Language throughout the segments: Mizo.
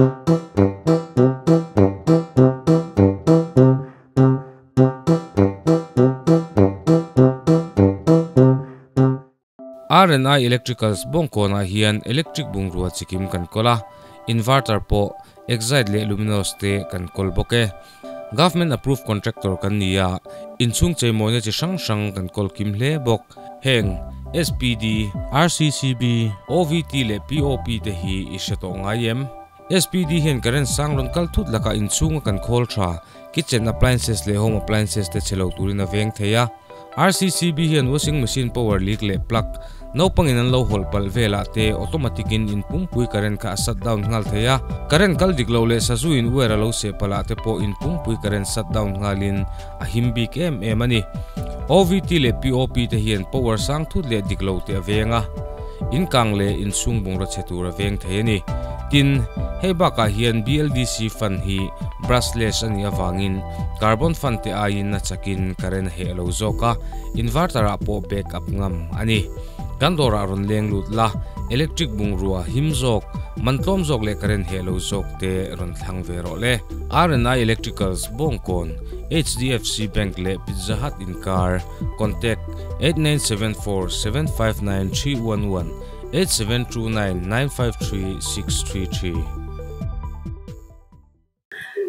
RNI Electricals bawngkawnah hian electric bungrua chikim kan kawl a, inverter pawh Exide leh Luminous te kan kawl bawk e. Government approved contractor kan ni a, inchhung cheimawina chi hrang hrang kan kawl kim hle bawk. Heng SPD, RCCB, OVT leh POP te hi i hre tawh ngai em? SPD hian current sang rawn kal thut lakah inchhunga kan khawl tha, kitchen appliances leh home appliances te chhe lo turin a veng thei a. RCCB hian washing machine power leak leh plug, naupangin an lo hawlh palh velah te automatic in in pumpui current kha a shut down nghal thei a. Current kal dik loh leh sazu in wire a lo seh palh ah te pawh in pumpui current shut down nghalin a him bik em em a ni. OVT leh POP te hian power sang thut leh dik lo te a veng a, in kang leh in chhung bungraw chhe tur a veng thei a ni. Tin, hei bakah hian BLDC fan hi brushless a nih avangin carbon fan te aiin a chakin current a heh lo zawk a, inverter ah pawh back up ngam a ni. Kan dawrah rawn leng lut la, electric bungrua him zawk, man tlawm zawk leh current heh lo zawk te rawn thlang ve rawh le. RNI Electricals Bawngkawn, HDFC Bank leh Pizza Hut inkar, Contact, 8974 759 311, 8729 953 633.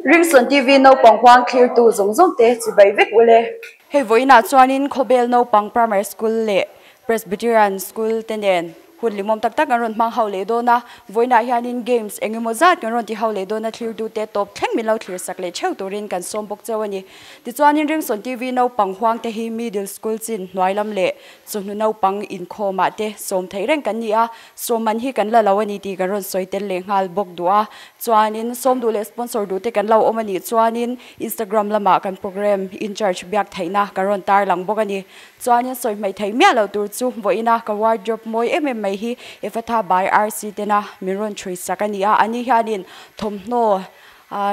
Ringsawn TV naupang huang thlirtu zawng zawng te chibai vek ule. Hei vawiinah chuanin Khawbel naupang Primary School leh Presbyterian School te nen hun limawm tak tak kan rawn hmang ho leh dawn a, vawiinah hianin games eng emaw zat kan rawn ti ho leh dawn a, thlirtute tawp thleng min lo thlir sak leh theuh turin kan sawm bawk cheu a ni. Tichuanin Ringsawn TV naupang huang te hi Middle School chin hnuai lam leh chawhnu naupang inkhawmah te sawm theih reng kan ni a, sawm man hi kan la lo a ni tih kan rawn sawi tel leh nghal bawk duh a. Chuanin sawm duh leh sponsor duh te kan lo awm a nih chuanin Instagram lamah kan program in charge biak theihna kan rawn tarlang bawk a ni. Chuanin sawi hmaih theih miah loh tur chu vawiina ka wardrobe mawi em em mai hi Efatha by RC tena min rawn chhui sak a ni a, ani hianin thawmhnaw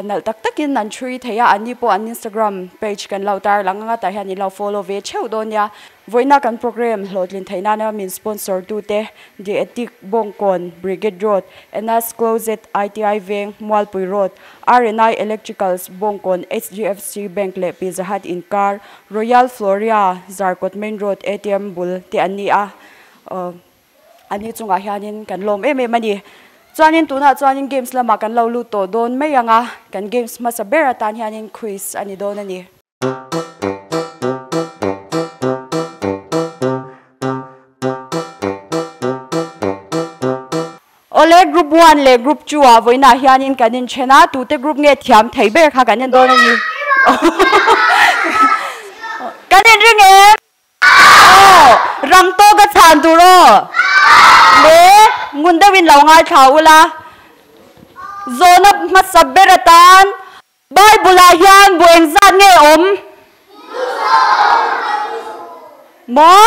nalh tak takin an chhui thei a, ani pawh an Instagram page kan lo tarlang anga tah hian in lo follow ve theuh dawn nia. Vawiina kan program hlawhtlin theih nana min sponsor tute The Attic, Bawngkawn, Brigade Road, Anna's Closet, ITI Veng, Mualpui Road, RNI Electricals, Bawngkawn, HDFC Bank leh Pizza Hut inkar, Royal Floria, Zarkawt Main Road ATM bul te an ni a, ani chungah hianin kan lawm em em a ni. Chuanin tunah chuanin games lamah kan lo lut tawh dawn mai ang a, kan games hmasa ber atan hianin quiz a ni dawn a ni. Awle group one leh group two ah vawiinah hianin kan inthen a, tute group nge thiam thei ber kha kan en dawn a ni. Kan inring em? Aw, rang tawk a chhan tur aw. Le, ngun deuhin lo ngaithla ula. Zawhna hmasa ber atan Bible-ah hian bu engzat nge awm? Maw?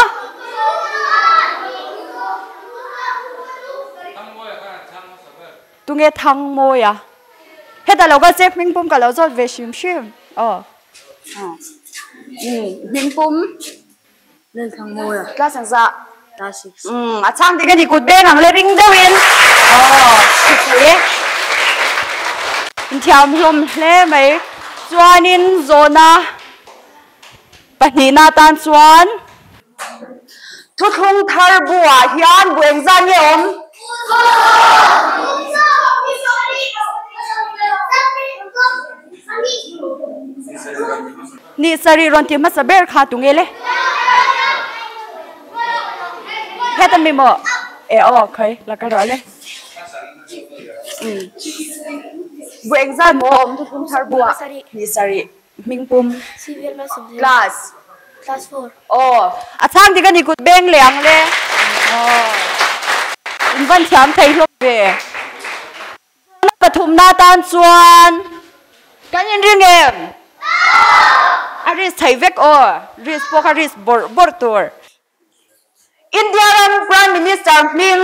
Tunge thang mawi a? Heta lo ka che hming pum ka lo zawt ve hrim hrim. Aw. Hming pum? Lel thang mawi a. Class engzah? Class 6. A chhang dik a ni kut beng ang le ring deuhin. Aw, thupui e. Inthiam hlawm hle mai. Chuanin zawhna pahnihna atan chuan Thuthlung thar buah hian bu engzat nge awm? Ni sarih rawn ti hmasa ber kha tunge le? Heta mi maw? E aw khawi la ka rawh le. Bu engzat maw awm thuthlung thar buah? Ni sarih. Hming pum. Class. Class 4. Aw a chhang dik a ni kut beng leh ang le. Aw in van thiam thei hlawm ve. Zawhna pathumna atan chuan kan inring em? A risk thei vek aw, risk pawh kha risk bawrh bawrh tur. India ram Prime Minister hming.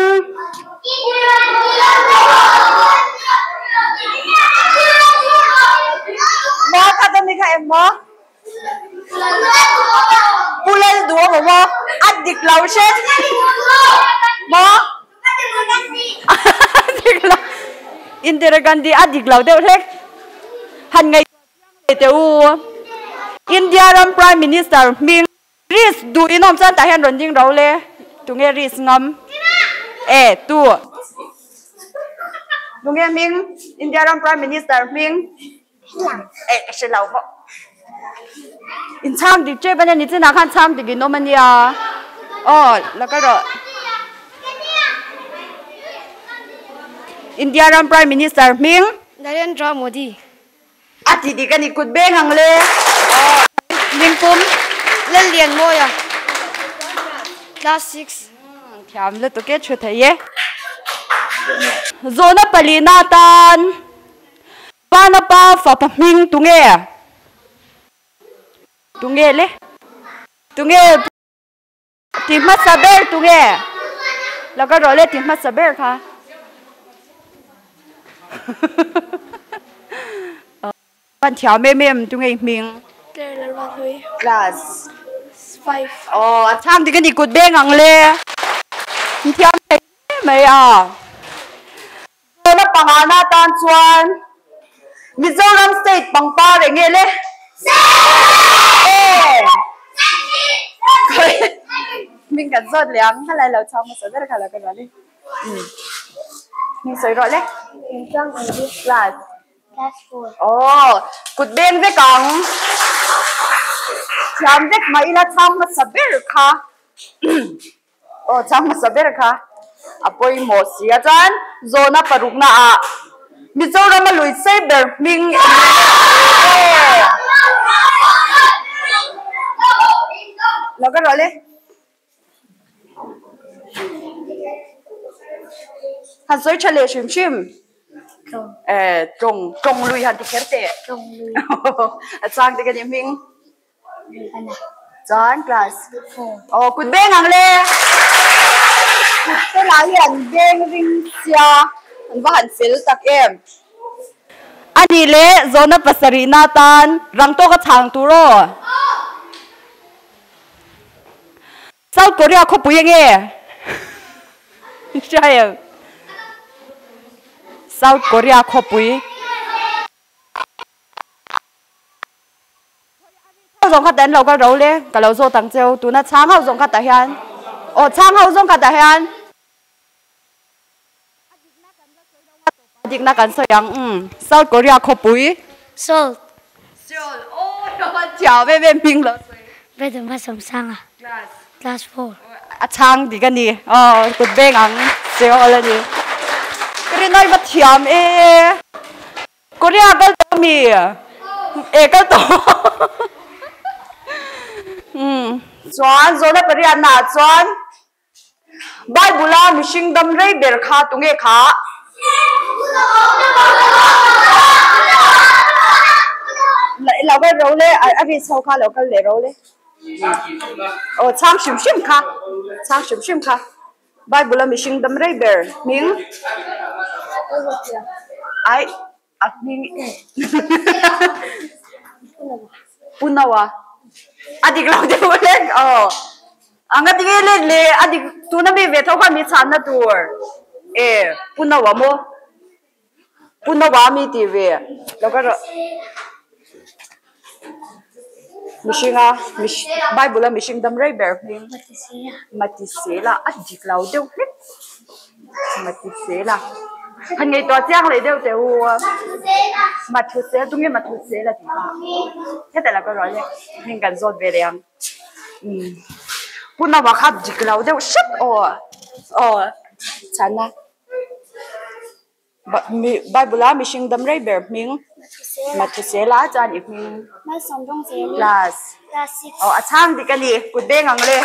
Maw kha ka mi kha em maw? Pu Lal duh a maw? A dik lo hret. Maw? Indira Gandhi a dik lo deuh hlek. Han ngaihtuah chiang leh teh u. India ram Prime Minister hming risk duh in awm chuan tah hian rawn ding ro le. Tunge risk ngam? E tu. Tunge hming India ram Prime Minister hming? E ka hre lo bawk. In chhang dik tep ania nichinah khan chhang dik in awm ania. Aw la ka rawh. India ram Prime Minister hming? Narendra Modi. A ti dik a ni kut beng ang le. Aw hming pum. Lallianmawia Class 6. Thiam lutuk e thu thei e. Zawhna palina atan Pana pa fapa hming tunge? Tunge le? Tunge ti hmasa ber tunge? Lo ka rawh le ti hmasa ber kha. Pan thiam em em tunge i hming? Claire Lalruathlui. Class. 5. Aw a chhang dik a ni kut beng ang le. Thiam thei hle mai a. Tuna pangana atan chuan Mizoram state pangpar eng nge le? Hming kan zawt leh ang, helai lo chhang hmasa ber kha lo ka rual e. Hming sawi rawh le. Class. Aw, kut beng vek ang. Thiam vek mah ila chhang hmasa ber kha. Aw chang hmasa ber kha a pawimawh si a chuan zawhna parukna ah Mizoram a lui sei ber hming eng nge lo ka ruah le han sawi tha leh hrim hrim tawng tawng lui han ti kher teh a chang te ka ni hming. Chuan class aw kut beng ang le kut te lah hi an beng ring sia an va han fel tak em. A nih leh zawhna pasarihna atan rang tawk a chhang tur aw. South Korea khawpui enge? Hria em? South Korea khawpui. Ho zawng kha ta an lo kal ro le, ka lo zawt ang cheu, tuna chhang ho zawng kha tah hian, aw chhang ho zawng kha tah hian a dikna kan sawi ang, umm South Korea khawpui. Seoul. Seoul, aw a thiam em em hming lo sawi. Bedam a sawmsanga. Class. Class 4. A chhang dik a ni, aw kut beng ang Seoul a ni. Ka rinai va thiam e. Korea kal tawh mi? E kal tawh. Umm. Chuan zawhna pariatna ah chuan Bible a mihring dam rei ber kha tunge kha? Lo kal ro le, a ri chho kha lo kal leh ro le. Aw chhang hrim hrim kha, chhang hrim hrim kha. Bible a mihring dam rei ber hming ai a hming Punawa a dik lo deuh lek aw anga tinge let le a dik tuna mi ve tho khan mi chhanna tur e Punawa maw Punawa mi tih ve lo ka rawh mihringa Bible a mihring dam rei ber hming Matisela a dik lo deuh hlek Matisela han ngaihtuah chiang leh deuh teh u Mathusela tunge Mathusela tih kha hetah lo ka rual e hming kan zawt ve leh ang umm Punawa kha dik lo deuh hrep aw aw chhana. Bible a mihring dam rei ber hming Mathusela chuan i hming class aw a chhang dik a ni kut beng ang le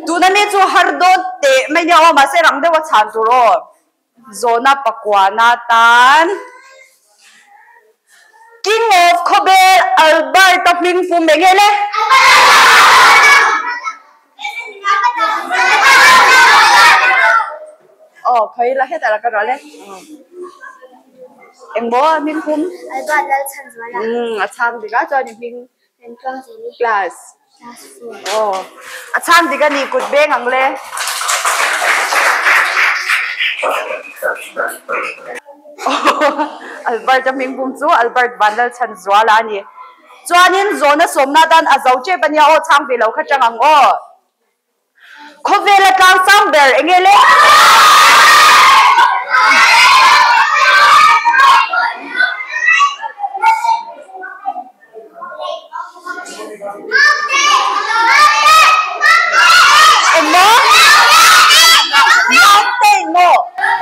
tuna mi chu har dawn teh mai nia aw mahse rang deuh a chhan tur aw zawhna pakuana tan King of Khawbel Albert-a hming pum eng nge le? Aw khawi la hetah la ka ruah le. Eng maw a hming pum? Albert Lalchhanzuala. Umm a chhang dik a chuan i hming? Engtluangzeli. Class. Class 4. Aw a chhang dik a ni kut beng ang le. Albert-a hming pum chu Albert Vanlalchhanzuala a ni. Chuanin zawhna sawmna atan a zo tep a nia aw, chhang ve lo kha chang ang aw. Khawvela tlang sang ber eng nge le? Eng maw? Mountain maw?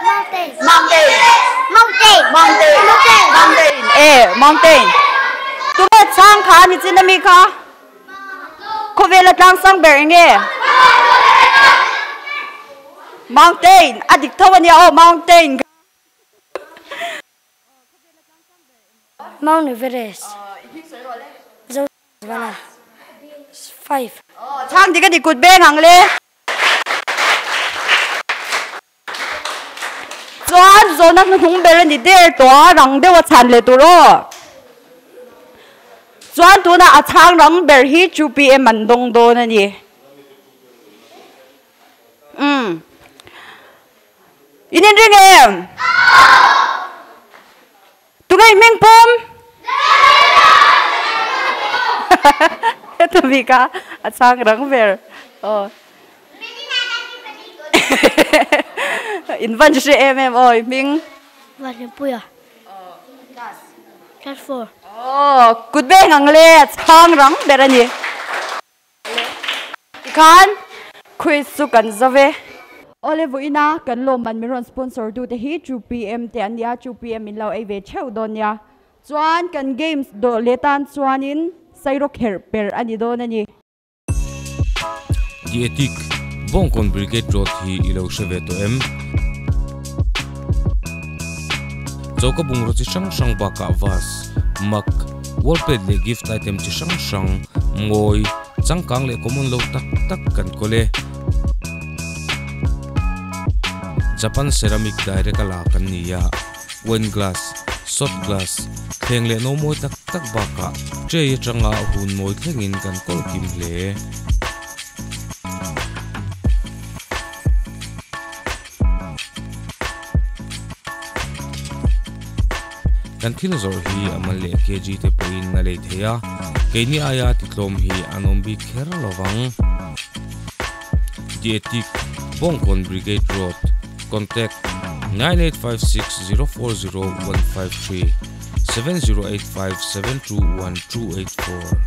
Mountain. Mountain. Mountain. Mountain. Mountain. Mountain. E, mountain. Tunge chhang kha ni chin ami kha? Khawvela tlang sang ber eng nge? Mountain. A dik tho ania aw, mountain. Mount Everest. Zovala. 5. Chhang dik a ni kut beng ang le. Chuan zawhna hnuhnung ber a ni der tawh a, rang deuh a chhan leh tur aw. Chuan tunah a chhang rang ber hi 2pm an dawng dawn a ni. Umm. In inring em? Tunge i hming pum? Heta bik a, a chhang rang ber. Aw. In van hre em em aw i hming? Vanhlimpuia. Class 4. Aw, kut beng ang le, a chhang rang ber a ni. Tikhan quiz chu kan zo ve. Awle vawiina kan lawmman min rawn sponsor tu te hi 2pm te an nia, 2pm min lo ei ve theuh dawn nia. Chuan kan games dawh leh tan chuanin Sairo kherh per a ni dawn a ni. Dietik, Bawngkawn Brigade Road hi i lo hre ve tawh em? Choka bungraw chi hrang hrang bakah vase, mug, wall plate leh gift item chi hrang hrang, mawi, changkang leh common lo tak tak kan kawl e. Japan ceramic direct a la kan ni a, wine glass, shot glass, thleng leh no mawi tak tak bakah tray atanga hun mawi thlengin kan kawl kim hle. Kan thil zawrh hi a man leh kg te pawhin a lei thei a, keini aia titlawm hi an awm bik kher lo vang. Dietik, Bawngkawn Brigade Road, Contact, 9856040153, 7085721284.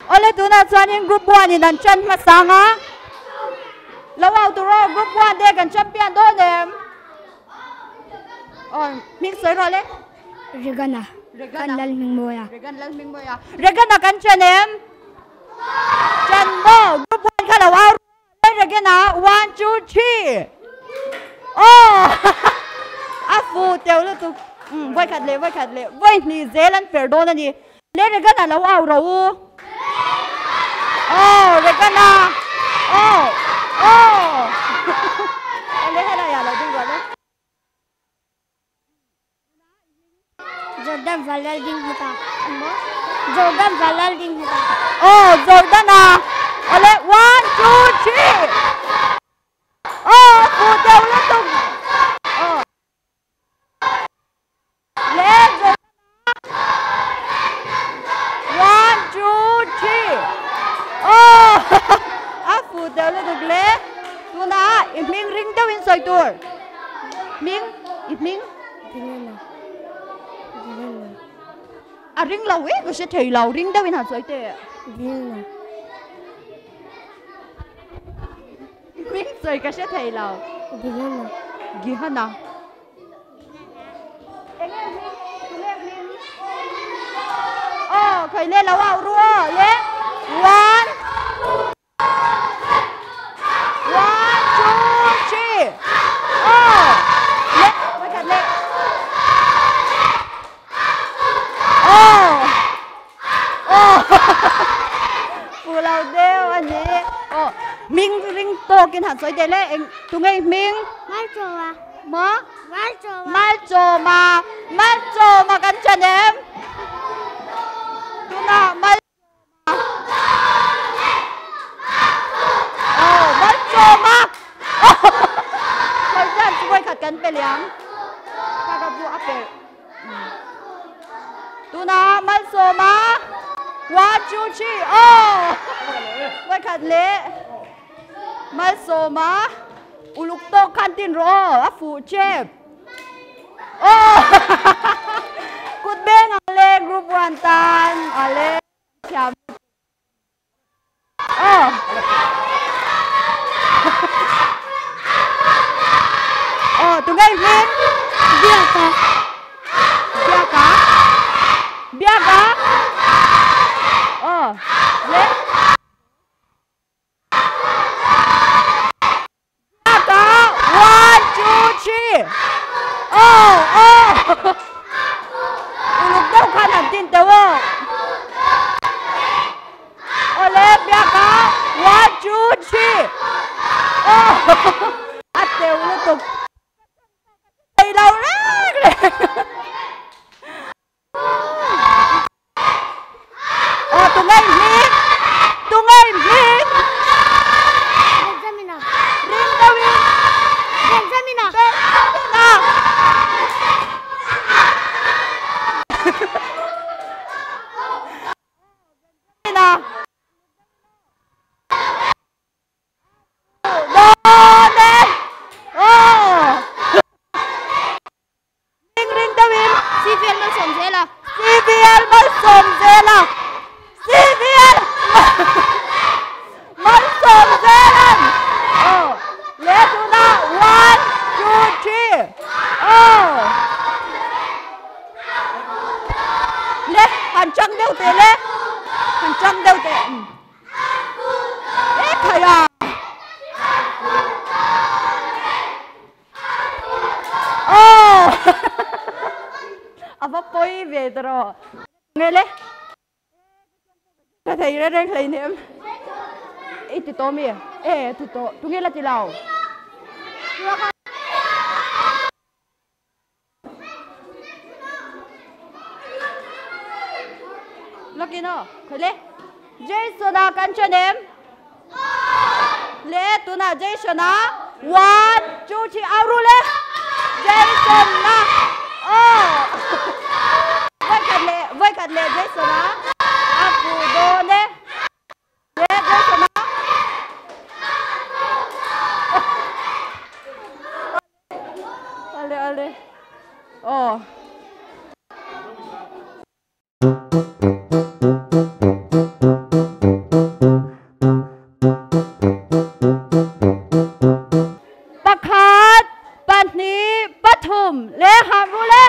Awle tunah chuanin group one in an chan hmasang a, lo au tur aw group one te kan champion dawn em? Aw hming sawi rawh le. Regana. Regana. Kan Lalhmingmawia. Regan Lalhmingmawia. Regana kan chan em? Chan maw? Group one kha lo au Regina one two three aw a fu teuh lutuk umm vawi khat leh vawi khat leh vawi hnih zel an per dawn a ni le Regina lo au rawh u aw Regina aw aw le helai ah lo ding ruah le. Jordan Valal ding heta. Jordan Valal ding heta. Oh, Jordan a. Ole, one, two, three. Oh, fu deuh lutuk. Oh. Le, Jordan a. One, two, three. Oh, a fu deuh lutuk le. Tuna i hming ring deuhin sawi tur. Hming, i hming. A ring lo e ka hre thei lo ring deuhin han sawi teh. Hming sawi ka hre thei lo. Gihana. Enge hming? Tunge hming? Aw khawi le lo au ru aw le one. One, two, three. Oh, le, mấy thật le. Oh, oh. Pulau deu anh nhỉ. Oh, Ming ring to kin han soi de le eng tu ngei Ming. Malchowa. Ma? Malchowa. Malchoma. Malchoma kan chan em. Tuna Malsawma 1 2 3 oh Vai khat le Malsawma uluk tawk khan tin rawh aw a fuh chep oh Kut beng ang le group 1 tan ale thiam oh Oh tungei hming Biaka. Biaka Biaka Oh le Biaka 1 2 3 Oh oh Uluk deuh khan han tin teuh aw Ole Biaka 1 2 3 Oh a teuh lutuk thei lo reng reng Aw tungei hming tungei hming Benjamina. Ring deuhin Benjamina. Benjamina Benjamina Dawn e Aw Ring ring deuhin CVL Malsawm Zela. CVL Malsawm Zela. CVL Malsawm Zelan. Aw le tuna 1 2 3 Aw le han chang deuh teh le han chang deuh teh. E khai a. Aw a va pawi ve ta rawh. Nge le ka thei reng reng hlei hnem. I ti tawh mi? E ti tawh. Tunge la ti lo? Lucky no, khoi le. Jason a kan chen em? Le tuna Jason a 1 2 3 au ru le. Jason na. Oh. Voi khat le, voi khat le Jason a. A pu do le. Le Jason a. Ale ale. Oh. Pakhat, pahnih, pathum le ham ru le.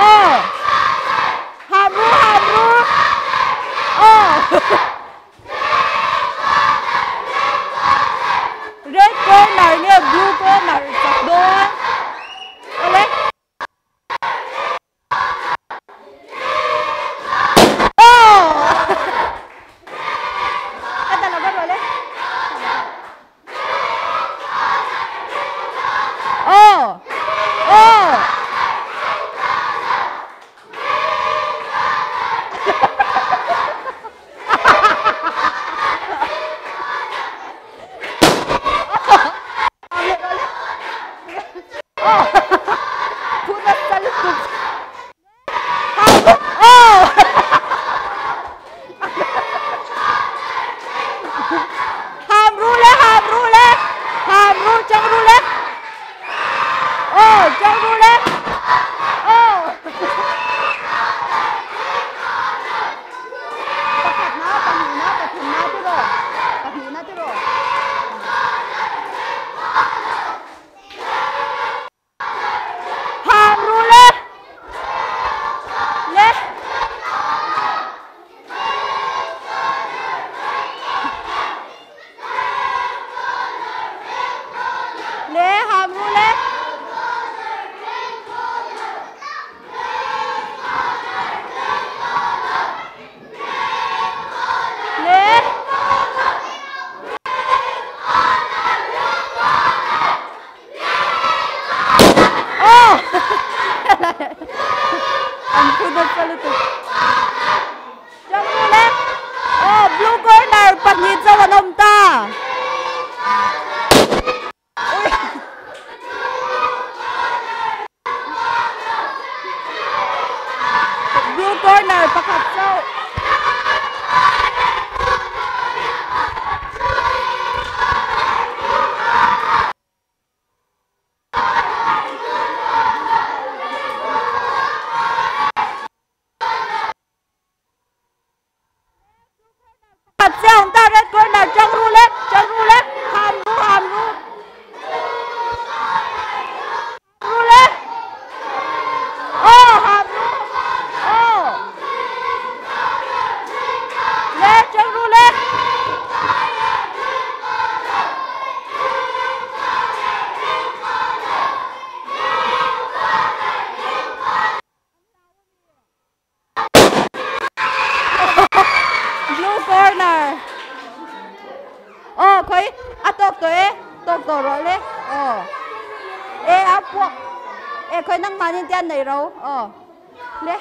Oh. Ham ru ham ru. Oh. Red corner nge blue corner chak dawn. Awle. Oh. Ka ta lo ka rawh le. Oh. Oh. Ham ru le ham ru le ham ru chang ru le oh chang ru le oh Pakhat na pahnih na pathum na tiraw pahnih na tiraw Ham ru le le Le ham ru le. pakhat chauh. Pakhat chiah awm ta red corner tang ru le tang ru le ham ru ham ru ru le aw ham ru aw le tang ru le. Blue corner. Aw khawi a tawk tawh e tawk tawh rawh le aw e a puak e khawi nangmahni te an nei ro aw le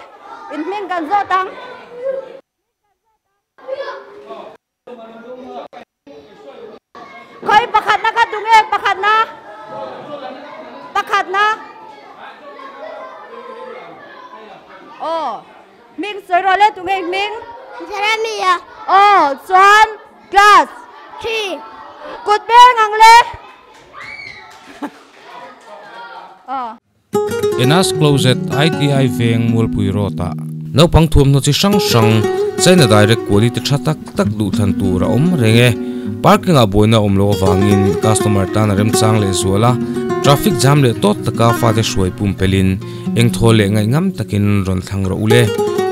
in hming kan zawt ang. Khawi pakhatna kha tunge pakhatna pakhatna aw hming sawi rawh le tunge hming Jeremia aw chuan class 3 kut beng ang le aw Enas Closet ITI Veng Mualpui Road-ah naupang thuamhnaw chi hrang hrang China Direct quality tha tak tak duhthlan tur a awm reng e. Parking-ah buaina a awm loh avangin customer tan a remchang leh zual a, traffic jam leh tawt taka fate hruai pumpelhin engthaw leh ngaihngam takin rawn thlang rawh u le.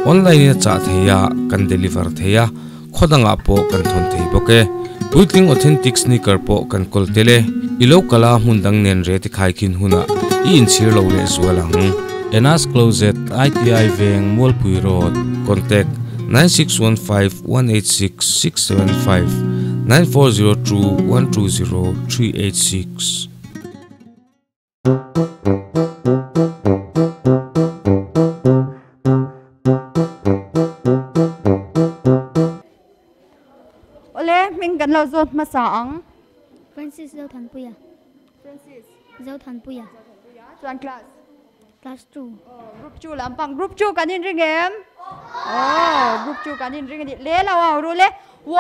Online-in a chah thei a, kan deliver thei a. Khaw dangah pawh kan thawn thei bawk e. Puitling authentic sneaker pawh kan kawl tel e. I lo kal a hmun dang nen re ti khaikhin hunah i inchhir lo leh zual ang. Enas Closet, ITI Veng, Mualpui Road, Contact, 9615186675, 9402120386. Awle hming kan lo zawt hmasa ang. Francis Zothanpuia. Francis Zothanpuia. Chuan class? Class 2. Oh, group 2 lampang. Group 2 kan inring em? Oh, group 2 kan inring ani. Le lo au ru le. 1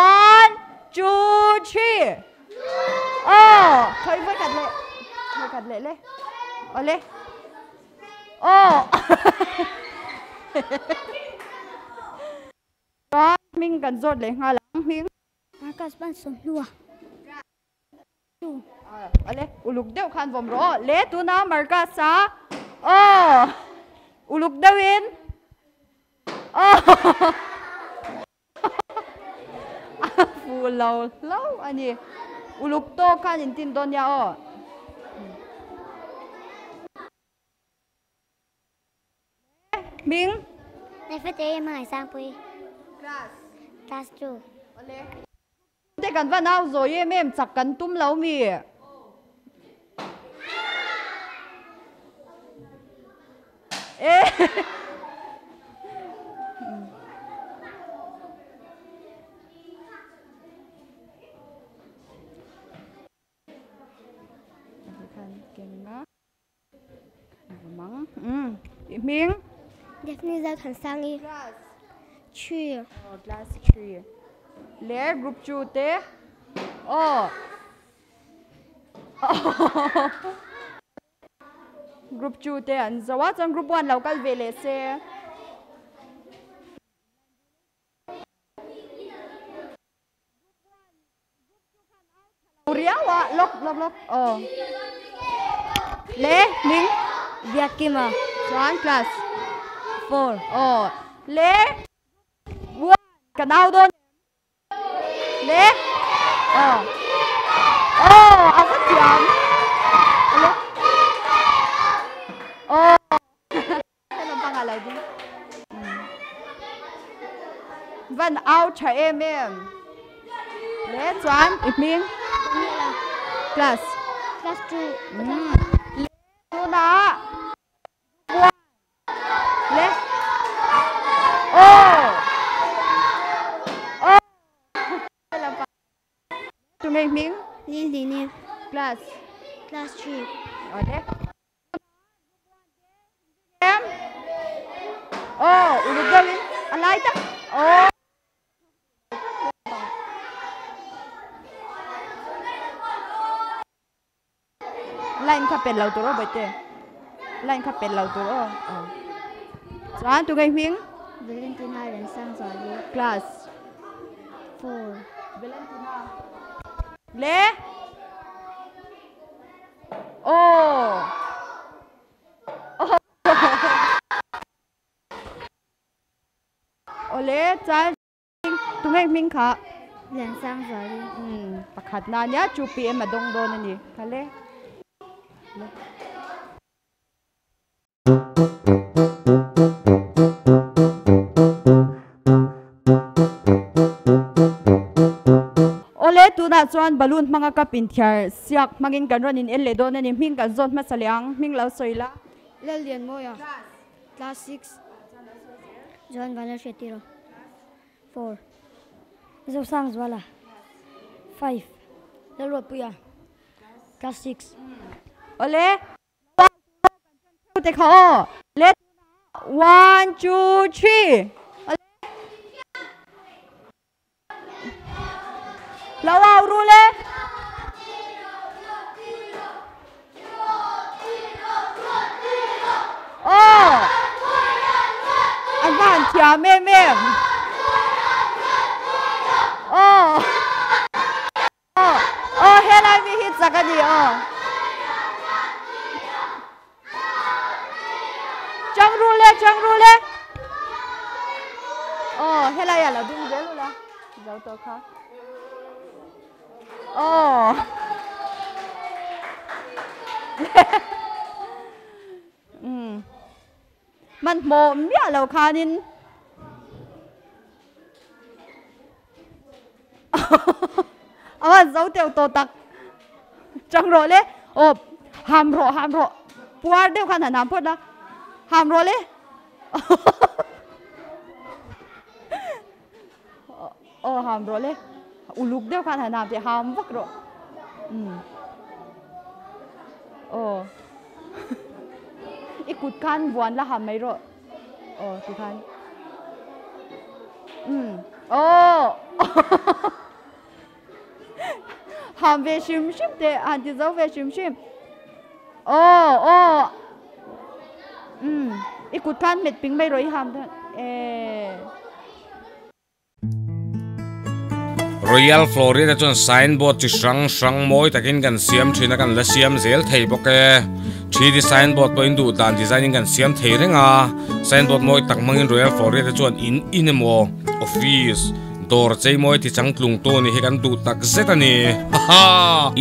2 3. Oh, khoi voi khat leh. Voi khat leh le. Awle. Oh. Chuan hming kan zawt leh nghal ang hming. Marcus ban sawm hnua. Awle, uluk deuh khan vawm rawh aw. Le tuna Marcus a. Aw. Uluk deuhin. Aw. A fuh lo hlauh a ni. Uluk tawk khan in tin dawn nia aw. Le hming. Nefete i hmangaih Sangpui. Class. Class 2. Awle. Te kan va nau zawi em em chak kan tum lo mi. E. Hming. Daphne Zothansangi. Class. 3. Oh, class 3. Le group 2 te. Oh. Group 2 te an zo a chuan group 1 lo kal ve leh se. Riau a lok lok lok aw. Le hming. Biakima. Chuan class 4. Aw. Le 1 ka nau dawn. Le aw aw a va thiam le aw helam pangah lo ding van au tha em em le chuan i hming class Class 2. Le tunah Le. Aw. Aw. Tu ngei hming? Lin Lin ni. Class. Class 3. Aw le. Em. Aw, uluk deuhin. A lai tak oh. Line kha pen lo tur aw Bawihte. Line kha pen lo tur aw. Aw. Chuan tunge hming? Valentina Rensangzuali. Class? 4. Valentina. Le? Aw. Awle chuan tunge hming kha? Liansangzuali. Umm pakhat na nia chu PM a dawng dawn a ni kha le. Awle tunah chuan balloon hmanga cup inthiar siak hmangin kan rawn in en leh dawn a ni hming kan zawt hmasa leh ang hming lo sawi la. Lallianmawia. Class 6. Johan Vanlal Hriatiro. 4. Zosang Zuala. 5. Lalruatpuia. Class 6. Awle. Te kha aw. Le 1 2 3. Awle. Lo au ru le. Aw. An va han thiam em em. Aw. Aw. Aw helai mi hi chak a ni aw. Chang ru le, chang ru le. Aw, helai ah lo ding zel ula. Zo tawh kha. Aw. Umm. Hmanhmawh miah lo khanin a van zo teuh tawh tak chang rawh le aw ham rawh ham rawh puar deuh khan han ham phawt la ham rawh le aw ham rawh le uluk deuh khan han ham teh ham vak rawh umm aw i kut khan vuan la ham mai rawh aw tikhan umm aw ham ve hrim hrim teh han ti zo ve hrim hrim aw aw umm i kut khan hmet ping mai rawh i ham dawn eh. Royal Florida chuan signboard chi hrang hrang mawi takin kan siam thin a kan la siam zel thei bawk e. 3D signboard pawhin duh dan design in kan siam thei reng a, signboard mawi tak hmangin Royal Florida chuan in in emaw office dawr chei mawi ti changtlung tu ni hi kan duh tak zet a ni. Haha!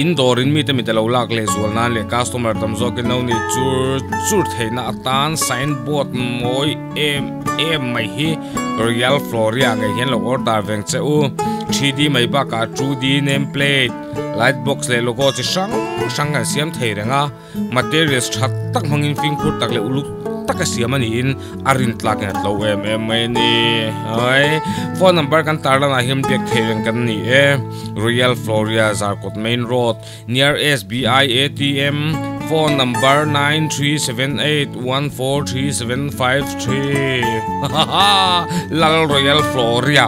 In dawrin mite mite lo lak leh zual nan leh customer tam zawkin lo nih chur chur theihna atan signboard mawi em em mai hi Royal Floria ngei hian lo order veng che u. 3D mai bakah 2D name plate, light box leh logo chi hrang hrang kan siam thei reng a. Materials tha tak hmangin fimkhur tak leh uluk taka siam a niin a rin tlakin a tlo em em mai a ni. Ai phone number kan tar lanah hian biak thei reng kan ni e. Royal Floria Zarkawt Main Road near SBI ATM phone number 9378143753 hahaha Lal Royal Floria.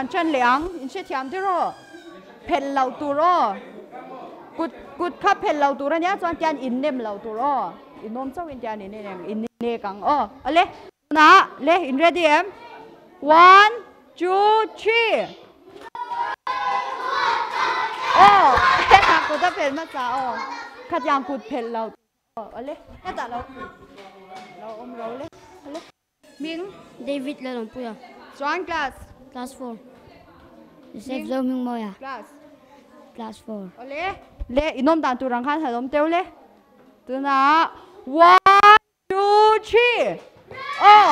Kan ṭan leh ang, in hrethiam te rawh, phelh loh tur aw, kut kut kha phelh loh tur ania chuan tian in nem loh tur aw, in awm chauhin tian in en ang, in nek ang aw, awle tunah le in ready em? One, two, three aw hetah kut a phelh hmasa aw, khatiang kut phelh loh tur aw, awle hetah lo lo awm ro le awle. Hming? David Lalawmpuia. Chuan class? Class 4. Joseph Zo Hmingmawia. Class? Class 4. Awle, le inawm dan tur ang khan han awm teuh le. Tunah one, two, three. Aw,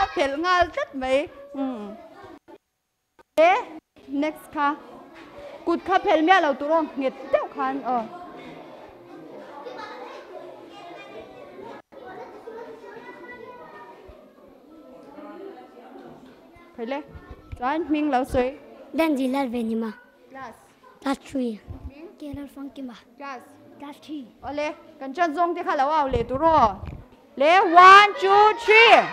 a phelh nghal tlat mai. Umm. Le, next kha. Kut kha phelh miah lo tur aw, nghet deuh khan aw. Phei le, chuan hming lo sawi. Dan Zilal Venima. Class. Class 3. Hming? Keral Fangkima. Class. Class 3. Ole kan chan zong te kha lo au le tu ro le 1 2 3.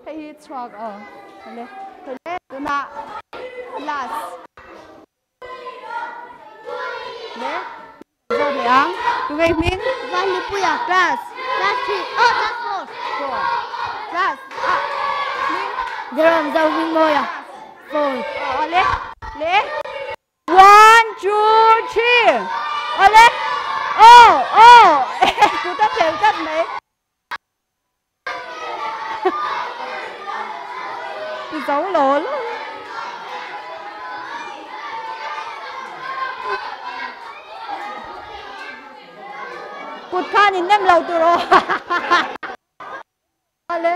Hei hi chuak o le le tuna last le zo le ang tu ngai min Van Lipuya class class 3 oh class 4 4 class a min Jerome Zau Wing Moya 4 o le le 1 2 3 o le oh oh tu ta phel kat mai tu zo lo lo kut khan in nem lo tu ro ale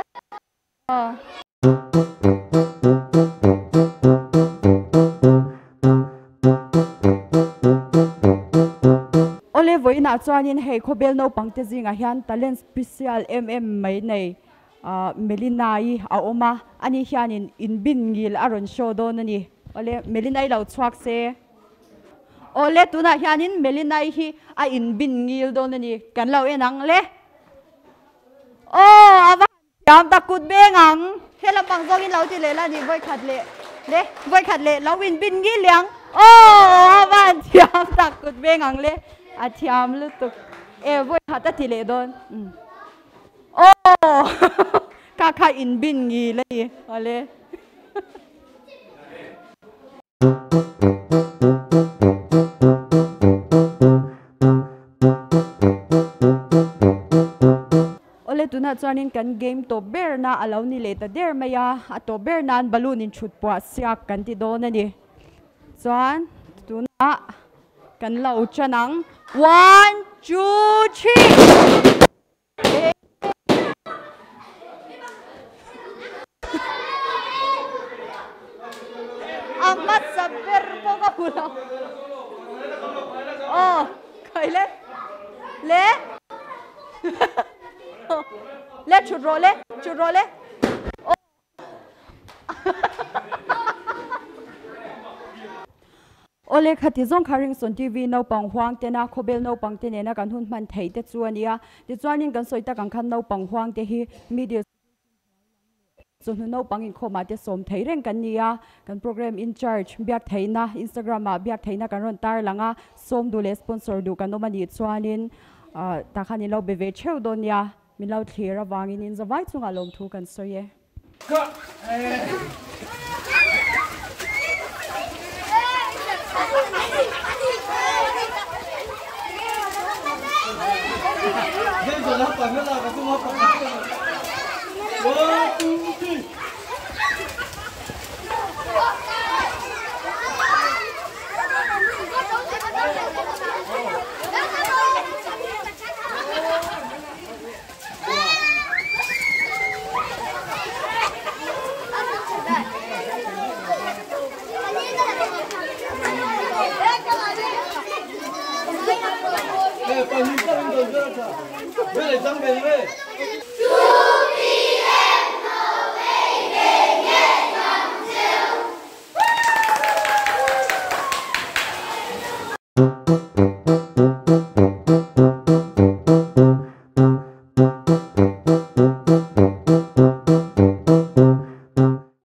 ole voina chuanin hei khobel no pangte zinga hian talent special mm mai nei Melina i a oma ani hianin in bin ngil aron show don ani ole Melina i lo chuak se ole tuna hianin Melina i hi a in bin ngil don ani kan lo enang le oh awa yam ta kut bengang hela bang zong in lo ti le la ni voi khat le le voi khat le lo win bin ngil liang oh awa thiam ta kut bengang le a thiam lu tuk e voi khat ta ti le don oh ka kha in bin ngi le ole ole tuna chuanin kan game to ber na alo ni le ta der maya a to ber nan balloon in chut pwa siak kan ti don ani chuan tuna kan lo chanang 1 2 3 Amat saber po ka pula. Oh, kai le. Le. Le churro le, churro le. Oh. Ole khati zong kharing son TV no pang huang te na khobel no pang te ne na kan hun man thei te chuania ti chuanin kan soita kan khan no pang huang te hi media so no pangin khoma te som thei reng kan nia kan program in charge biak theina Instagram a biak theina kan ron tar langa som du le sponsor du kan omani chuanin ta khani lo be ve cheu donia min lo thlir awangin in zawai chunga lom thu kan soye. One, two, three.